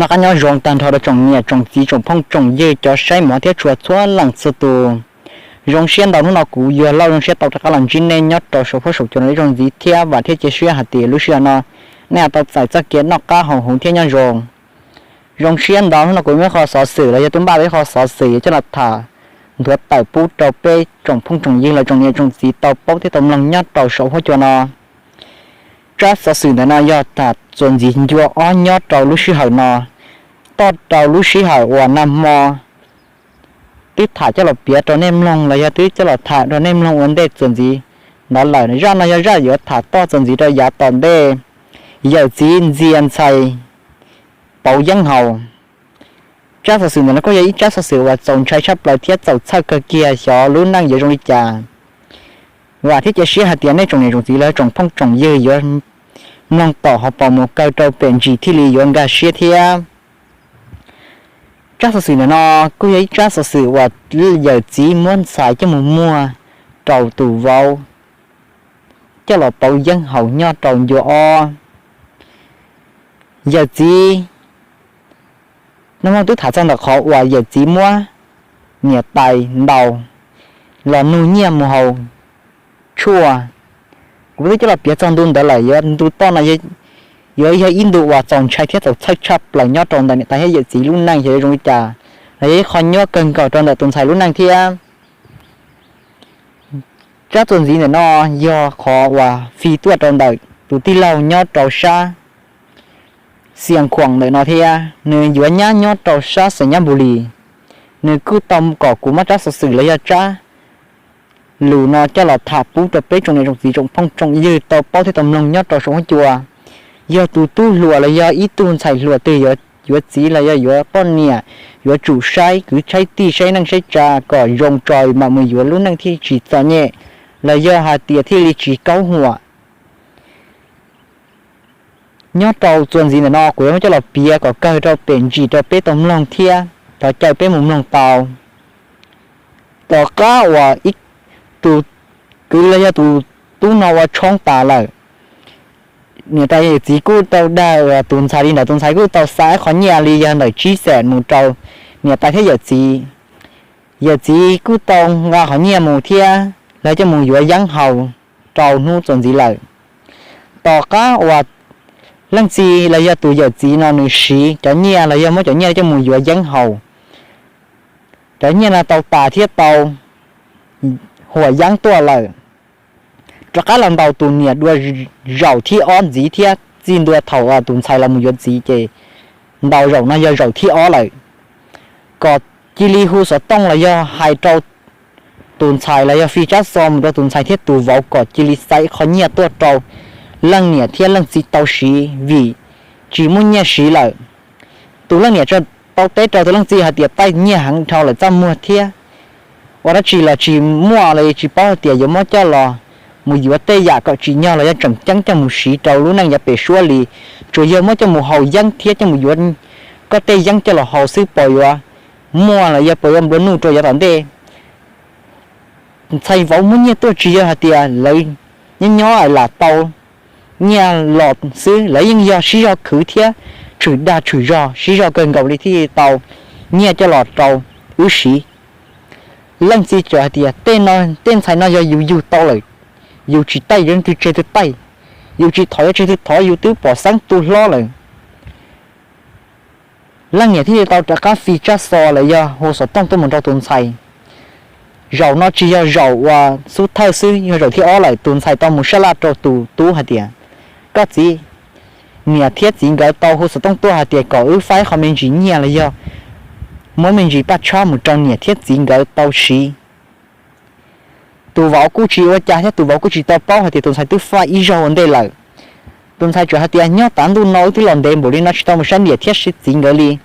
Noj qab nyob zoo tag nrho rau tsoom niam tsoom txiv tsoom phooj tsoom ywg cov saib mov thiab tshua txhua leej txhua tus. Zoo siab ntau hnub no kuv Yuag Lauj zoo siab tau rov qab los ntsib nej nyob rau saum huab saum cua no ib zaug ntxiv thiab vam thiab cia siab hais tias lub sij hawm no nej tau txais txoj kev noj qab haus huv thiab nyob zoo. Zoo siab ntau hnub no kuv muaj ib qho xov xwm los yog twb npaj tau ib qho xov xwm yuav coj los tham nthuav tawm pub rau peb tsoom phooj tsoom ywg los tsoom niam tsoom txiv tau paub thiab tau mloog nyob rau saum huab cua no. Tsab xov xwm ntawm no yog tham txuas ntxiv ncua ob nyob rau lub sij hawm no, toj rau lub sij hawm uas nag hmo twb tham coj los piav rau nej mloog los yog twb coj los tham rau nej mloog ua ntej txuas ntxiv ntawd lawm. Zaj no yog zaj yuav tham toj txuas ntxiv rau yav tom ntej yawm txiv ntxias ntxhais pauv yeeb haus. Tsab xov xwm ntawm no kuj yog ib tsab xov xwm uas txaus ntshai tshaj plaws thiab txaus txhawj kawg kiag xyov lub neej yuav zoo li cas. Vam thiab cia siab hais tias nej tsoom niam tsoom txiv los tsoom phooj tsoom ywg yuav mloog tom ho pom mus kawg rau pem ntsis thiaj li yuav nkag siab thiab. Tsab xov xwm ntawm no kuj yog ib tsab xov xwm uas yawm txiv muab ntxhais coj mus muag rau tus vauv coj los pauv yeeb haus nyob rau ncua ob. Yawm txiv, nag hmo twb tham txog ntawm qhov uas yawm txiv muab niam tais ntaus los nug nyiaj mus haus tshuaj. Kuv twb coj los piav txog ntu ntawd lawm, yuav ntu toj no yuav yog ib ntu uas txaus ntshai thiab txaus txhawj tshaj plaws nyob rau ntawm niam tais thiab yawm txiv lub neej xyov yuav zoo li cas, los yog ib qho nyuaj kawg nkaus rau ntawm tus ntxhais lub neej thiab. Tsab txuas ntxiv ntawm no yog qhov uas fi tuaj rau ntawm tus tij laug nyob rau sab Xias Khuam ntawm no thiab, nws yuav nyab nyob rau sab Xais Nyab Npu Lis. Nws kuj tau kom kuv muab tsab xov xwm los yog tsab lus no coj los tham pub rau peb tsoom niam tsoom txiv tsoom phooj tsoom ywg tau paub thiab tau mloog nyob rau saum huab cua. Yog tus tub hluas los yog ib tug ntxhais hluas twg yuav yuav txiv los yog yuav poj niam, yuav tsum saib kwv saib tij saib neej saib tsa kom zoo tso mam mus yuav lub neej thiaj tsis txom nyem, los yog hais tias thiaj li tsis kaub huam. Nyob rau txuas ntxiv ntawm no kuv yuav muab coj los piav kom kawg rau pem ntsis rau peb tau mloog thiab thov caw peb mus mloog tau. Tom qab uas tus kwv los yog tus tub no ua tshoob tas lawm, niam tais yawm txiv kuj tau dag tus ntxhais li ntawd, tus ntxhais kuj tau xa ib qho nyiaj li yog ntawm tsib xees mus rau niam tais thiab yawm txiv. Yawm txiv kuj tau nqa qhov nyiaj mus thiab lawv coj mus yuav yeeb haus rau hnub txuas ntxiv lawm. Tom qab uas leej txiv los yog tus yawm txiv no nws siv cov nyiaj los yog muab cov nyiaj coj mus yuav yeeb haus, cov nyiaj no tau tas thiab tau huam yeeb tuaj lawm. Rov qab los ntaus tus niam dua zaum thib ob ntxiv thiab txij ntua thaum tus ntxhais los mus yuav txiv ces ntaus zaum no yog zaum thib ob lawm. Kom cia li hu xov tooj los yog hais rau tus ntxhais los yog fi tsab xov mus rau tus ntxhais thiab tus vauv kom cia li xa ib qho nyiaj tuaj rau leej niam thiab leej txiv tau siv vim tsis muaj nyiaj siv lawm. Tus leej niam tau teb rau tus leej txiv hais tias taij nyiaj heev dhau lawm txaj muag thiab ua dab tsi los tsis muaj li, tsis paub hais tias yuav muab coj los mus yuav tej yam kom tsim nyog los yog tseem ceeb coj mus siv rau lub neej yav pem suab li. Tsuas yog muab coj mus haus yeeb thiab coj mus yuav koj tej yeeb coj los haus xwb, puas yuav muaj los yog puas yuav nplua nuj rau yav tom ntej. Ntxhais vauv muab nyiaj tuaj tsis yog hais tias lawv nyob nyob lam tau nyiaj los xwb, lawv yeej yog sib zog khwv thiab tshwm dag tshwm zog sib zog kawg nkaus li thiaj tau nyiaj coj los rau wb siv. Leej txiv txawm hais tias tej no, tej ntxhais no yog yus yug tau lawm, yus tsis taij yuav tseg twg taij, yus tsis thov yuav tseg twg thov, yus twb pom xeeb tu hlob lawm. Leej niam thiaj li tau rov qab fi tsab xov los yog hu xov tooj tuaj mus rau tus ntxhais. Zaum no tsis yog zaum uas xub thawj xwb, yog zaum thib ob lawm, tus ntxhais tau mus sab laj rau tus tub hais tias, koj txiv, niam thiab txiv nkawd tau hu xov tooj tuaj hais tias kom wb faib qho me ntsis nyiaj los yog muab me ntsis paj tshab mus rau niam thiab txiv nkawd tau siv. Tus vauv kuj tsis ua cas thiab tus vauv kuj tsis tau paub hais tias tus ntxhais twb faj ib zaug ua ntej lawm. Tus ntxhais tsuas hais tias nyob tav ntuj no wb twb los ntev npaum li no tsis tau mus saib niam thiab txiv nkawd li.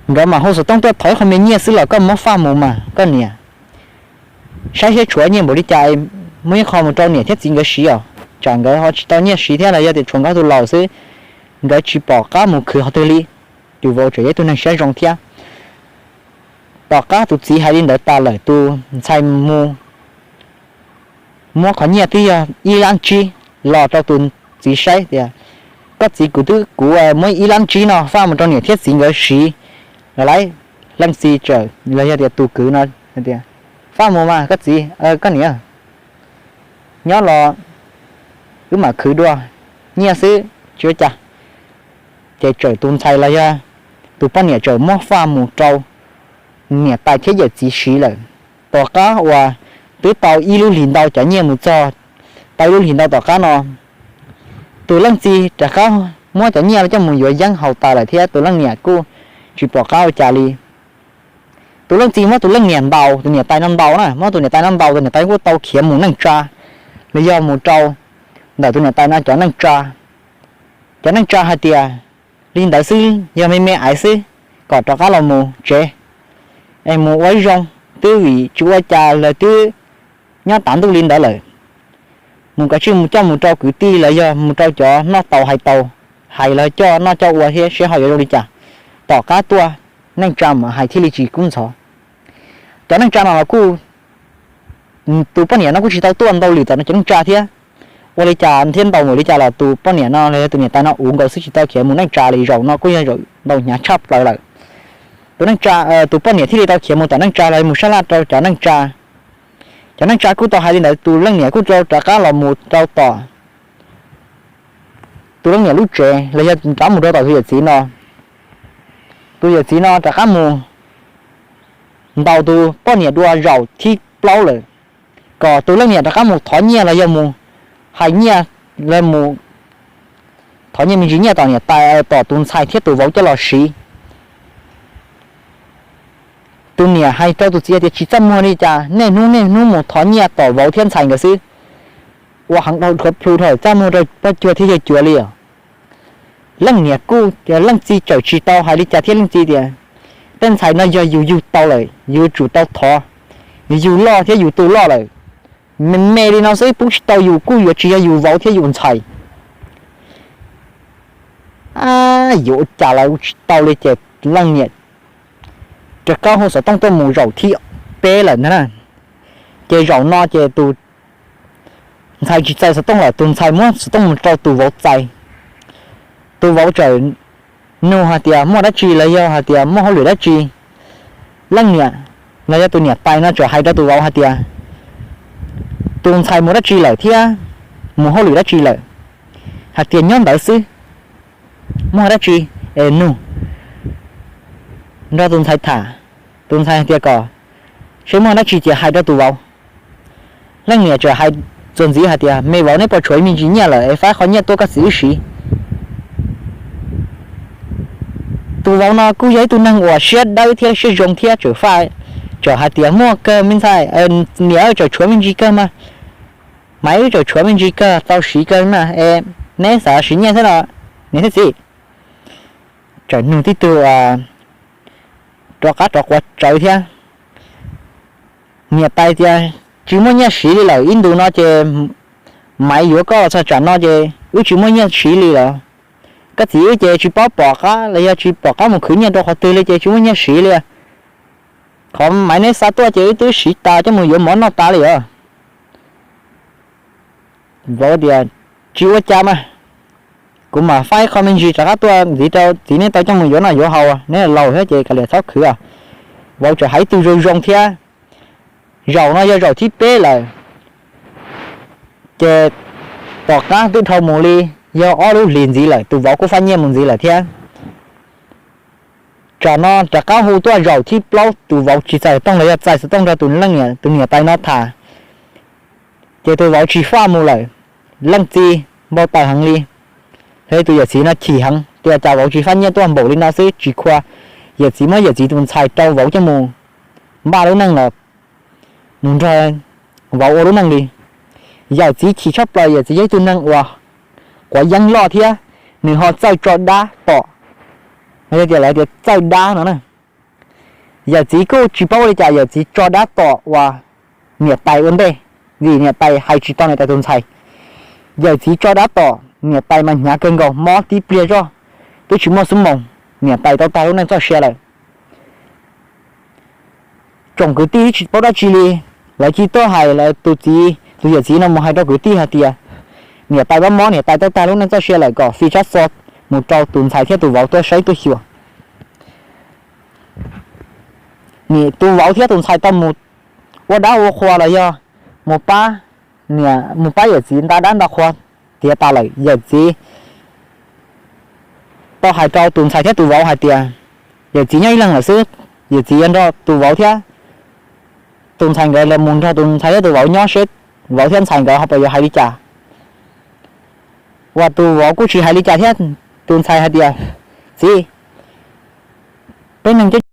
Nkawd mam hu xov tooj tuaj thov ib qho me nyiaj xwb los koj muab faj mus mas koj niam. Saib seb tshuav nyiaj npaum li cas, muab ib qho mus rau niam thiab txiv nkawd siv os, tsam nkawd ho tsis tau nyiaj siv thiab los yog tias tshuav nkawd tus laus xwb, nkawd tsis pom qab mus khwv qhov twg li. Tus vauv tseem yog ib tug neeg siab zoo thiab. Tom qab tus txiv hais li ntawd tas lawm, tus ntxhais mus muab qhov nyiaj twb yog ib lab tsib los rau tus txiv saib tias, Koj txiv, kuv twb, kuv muab ib lab tsib no faj mus rau niam thiab txiv nkawd siv los lawm. Leej txiv txawm los yog tias tus kwv no tias, faj mus mas koj txiv, koj niam, nyob los wb mam khwv dua nyiaj xwb tsis ua cas. Ces txawm tus ntxhais los yog tus poj niam txawm muab faj mus rau niam tais thiab yawm txiv siv lawm. Tom qab uas twb tau ib lub hlis ntau cov nyiaj mus txog, tau ib lub hlis ntau tom qab no, tus leej txiv rov qab muab cov nyiaj coj mus yuav yeeb haus tas lawm thiab tus leej niam kuj tsis pom qab ua cas li. Tus leej txiv muab tus leej niam ntaus, tus niam tais no ntaus na, muab tus niam tais no ntaus, tus niam tais kuj tau khiav mus neej tsa, los yog mus rau ntawm tus niam tais no cov neej tsa. Cov neej tsa hais tias, li ntawd xwb, yog me me aiv xwb, kom rov qab los mus tsev es mus ua zoo, twb vim tsis ua cas los twb nyob tav ntuj li ntawd lawm. Mus kav tsij mus coj mus rau kwv tij los yog mus rau cov noj tau hais tau, hais los coj noj coj ua thiab seb ho yuav zoo li cas. Tom qab tuaj neej tsa mam hais thiaj li tsis kub ntxhov. Cov neej tsa no los kuj, tus poj niam no kuj tsis tau tuaj ntau lwm tom no cov neej tsa thiab. Ua li cas thiab ntaus npaum li cas los tus poj niam no los yog tus niam tais no uv nkaus xwb tsis tau khiav mus neej tsa li. Zaum no kuj yog zaum ntau hnyav tshaj plaws lawm. Tus neej tsa, tus poj niam thiaj li tau khiav mus tom neej tsa los mus sab laj rau cov neej tsa. Cov neej tsa kuj tau hais li ntawd, tus leej niam kuj rov qab los mus rau tom tus leej niam lub tsev los yog rov mus rau tom tus yawm txiv no. Tus yawm txiv no rov qab mus ntaus tus poj niam dua zaum thib plaub lawm, kom tus leej niam rov qab mus thov nyiaj los yog mus hais nyiaj, los mus thov nyiaj me ntsis nyiaj tom niam tais, tom tus ntxhais thiab tus vauv coj los siv. Tus niam hais rau tus txiv hais tias, tsis txaj muag li cas, niaj hnub niaj hnub mus thov nyiaj tom vauv thiab ntxhais nkawd xwb, ua heev dhau dhuav plhu dhau, txaj muag rau poj cuag thiab yawg cuag li os. Leej niam kuj, leej txiv txawm tsis tau hais li cas thiab, leej txiv tias, tej ntxhais no yog yus yug tau lawm, yus yuav tsum tau thov, yus yug loj thiab yus tu loj lawm. Me me li no xwb pub tsis tau yus kuj yuav tsis yog yus vauv thiab yus ntxhais. Yuav ua cas los tsis tau li ces leej niam rov qab hu xov tooj tuaj mus zaum thib peb lawm ntag na. Ces zaum no ces tus ntxhais tsis txais xov tooj lawm, tus ntxhais muab xov tooj mus rau tus vauv txais. Tus vauv txawm nug hais tias muaj dab tsi los yog hais tias muaj hauj lwm dab tsi. Leej niam los yog tus niam tais no txawm hais rau tus vauv hais tias, tus ntxhais mus dab tsi lawm thiab mus hauj lwm dab tsi lawm, hais tias nyob ntawd xwb, muaj dab tsi es nug nrog tus ntxhais tham. Tus ntxhais hais tias kom seb muaj dab tsi ces hais rau tus vauv. Leej niam txawm hais txuas ntxiv hais tias, me vauv, neb puas tshuav me ntsis nyiaj lawm es faib qhov nyiaj tuaj koj txiv wb siv? Tus vauv no kuj yog ib tug neeg uas siab dawb thiab siab zoo thiab txawm faj, txawm hais tias muaj kawg me ntxhais, niam, tseem tshuav me ntsis kawg mas, mas wb tseem tshuav me ntsis kawg tau siv kawg na es neb xav siv nyiaj thiab los niam thiab txiv? Txawm nug tib tug rov qab rov quav tsawv thiab. Niam tais tias, tsis muaj nyiaj siv li lawm, ib ntus no ces Maiv yuav koj los txog tsam no ces wb tsis muaj nyiaj siv li lawm. Koj txiv wb ces tsis paub pom qab los yog tsis pom qab mus khwv nyiaj rau qhov twg li ces tsis muaj nyiaj siv li. Qhov Maiv neb xa tuaj ces wb twb siv tas coj mus yuav mov noj tas li os. Vauv tias, tsis ua cas mas, kuv mam faib qho me ntsis rov qab tuaj ntxiv rau txiv neb tau coj mus yuav noj yuav haus, neb laus thiab ces kav liam txhob khwv os. Vauv txawm hais ib tug zoo zoo thiab. Zaum no yog zaum thib peb lawm, ces tom qab twb dhau mus li yog ob lub hlis ntxiv lawm, tus vauv kuj faj nyiaj mus ntxiv lawm thiab. Tsam no rov qab hu tuaj zaum thib plaub, tus vauv tsis txais xov tooj los yog txais xov tooj nrog tus leej niam, tus niam tais no tham, ces tus vauv tsis faj mus lawm. Leej txiv npau taws heev li, thiab tus yawm txiv no chim heev tias cas vauv tsis faj nyiaj tuaj npaum li no xwb tsis khuv. Yawm txiv muab yawm txiv tus ntxhais rau vauv coj mus npaj lub neej los mus nrog vauv ua lub neej li. Yawm txiv chim tshaj plaws, yawm txiv yog ib tug neeg uas quav yeeb loj thiab nws ho txawj tso dab tom, yog tias lawv tias txawj dab no na. Yawm txiv kuj tsis paub ua li cas, yawm txiv tso dab tom uas niam tais ua ntej, vim niam tais hais tsis tau niam tais tus ntxhais. Yawm txiv tso dab tom niam tais mas hnyav kawg nkaus, mob tib pliag zoj, twb tsis muaj xuab moos, niam tais tau tag lub neej txoj sia lawm. Tsoom kwv tij twb tsis paub dab tsi li, lawv cia tuaj hais lawv tus txiv, tus yawm txiv no mus hais rau kwv tij hais tias, niam tais pab mob niam tais tuaj tag lub neej txoj sia lawm kom fi tsab xov mus rau tus ntxhais thiab tus vauv tuaj saib tuaj xyuas. Nim tus vauv thiab tus ntxhais tau mus ua dab ua qhua los yog mus pab niam mus pab yawm txiv nta dab nta qhua tiav tas lawm, yawm txiv tau hais rau tus ntxhais thiab tus vauv hais tias yawm txiv nyob ib leeg lawm xwb, yawm txiv yuav nrog tus vauv thiab tus ntxhais nkawd los mus nrog tus ntxhais thiab tus vauv nyob seb vauv thiab ntxhais nkawd ho puas yuav hais li cas. Uas tus vauv kuj tsis hais li cas thiab, tus ntxhais hais tias, txiv, peb neeg coob,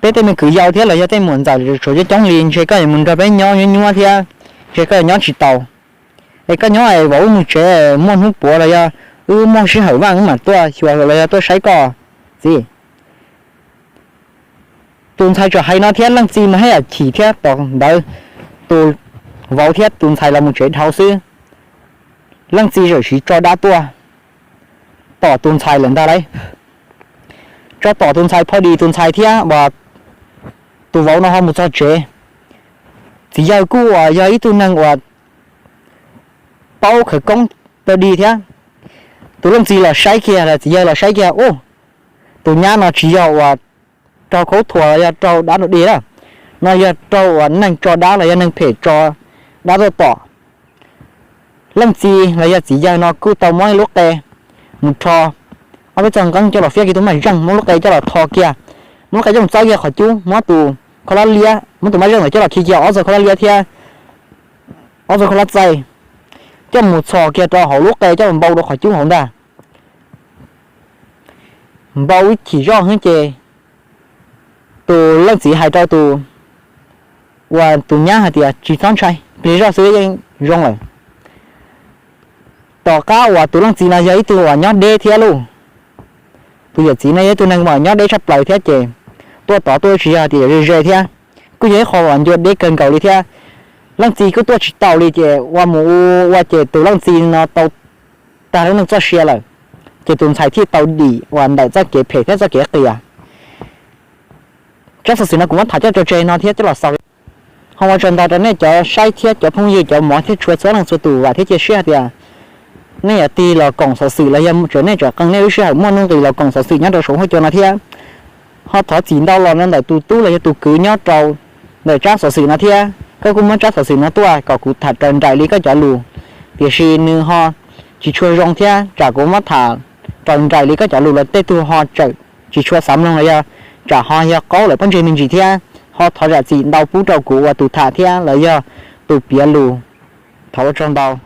peb tej me kwv yau thiab los yog tej muam ntxawm tshuav coob coob li, ntshe koj yuav mus nrog peb nyob nyuab nyuab thiab, ntshe koj yuav nyob tsis tau. Es koj nyob es vauv wb mus tsev, muaj hnub puav los yog wb muaj sij hawm vaj wb mam tuaj xyuas los yog tuaj saib koj, txiv. Tus ntxhais txawm hais no thiab leej txiv mas haj yam chim thiab, tom ntawd tus vauv thiab tus ntxhais los mus tsev dhau xwb, leej txiv txawm siv tso dab tuaj tom tus ntxhais lawm ntag lauj. Tso tom tus ntxhais, pho dis tus ntxhais thiab uas tus vauv no ho mus txog tsev, txiv yawg kuj uas yog ib tug neeg uas paub khawv koob tag dig thiab. Tus leej txiv los saib kiag, txiv yawg los saib kiag, ub, tus nyab no tsis yog uas raug khaub thuas los yog raug dab rau dig lawm, no yog raug uas neeg tso dab los yog neeg phem tso dab tuaj tom. Leej txiv los yog txiv yawg no kuj tau muab lub qe mus rho ob peb txoj nqeeb coj los fiab kiag tus maj zeej, muab lub qe coj los tho kiag, muab lub qe coj mus txawb kiag qhov cub, muab tus khaub hlab liab, muab tus maj zeej ntawd coj los khi kiag ob txoj khaub hlab liab thiab ob txoj khaub hlab txaij, coj mus txhos kiag rau hauv lub qe coj los npau rau qhov cub hauv ntag. Npau ib chim zoj xwb ces tus leej txiv hais rau tus, uas tus nyab hais tias tsis txhob ntshai, plig zoj xwb yeej zoo lawm. Tom qab uas tus leej txiv no yog ib tug uas nyob deb thiab lauj, tus yawm txiv no yog ib tug neeg uas nyob deb tshaj plaws thiab ces tuaj tod tuaj tsis yog tias ze ze thiab, kuj yog ib qho uas ncua deb kawg nkaus li thiab. Leej txiv kuj tuaj tsis tau li ces ua mus ua ua ces tus leej txiv no tau tag lub neej txoj sia lawm, ces tus ntxhais thiaj tau dim uas ntawm txoj kev phem thiab txoj kev qias. Tsab xov xwm no kuv muab tham coj tso tseg no thiab coj los xaus. Ho ua tsaug ntau rau nej cov saib thiab cov phooj ywg cov mov thiab tshua txhua leej txhua tus, vam thiab cia siab hais tias nej yuav tig los koom xov xwm los yog tseem nej tseem qee nej lub sij hawm muaj nuj nqis los koom xov xwm nyob rau saum huab cua no thiab. Ho thov txim ntau los no ntawm tus tub los yog tus kwv nyob rau ntawm tsab xov xwm no thiab, koj kuj muab tsab xov xwm no tuaj kom kuv tham raws nraim li koj cov lus, tiam sis nws ho tsis tshua zoo thiab tsam kuv muab tham raws nraim li koj cov lus los tej tug ho tseem tsis tshua xav mloog los yog tsam ho yog qaub lawm pob ntseg me ntsis thiab. Ho thov zam txim ntau pub rau kuv ua tus tham thiab los yog tus piav lus. Thov ua tsaug ntau.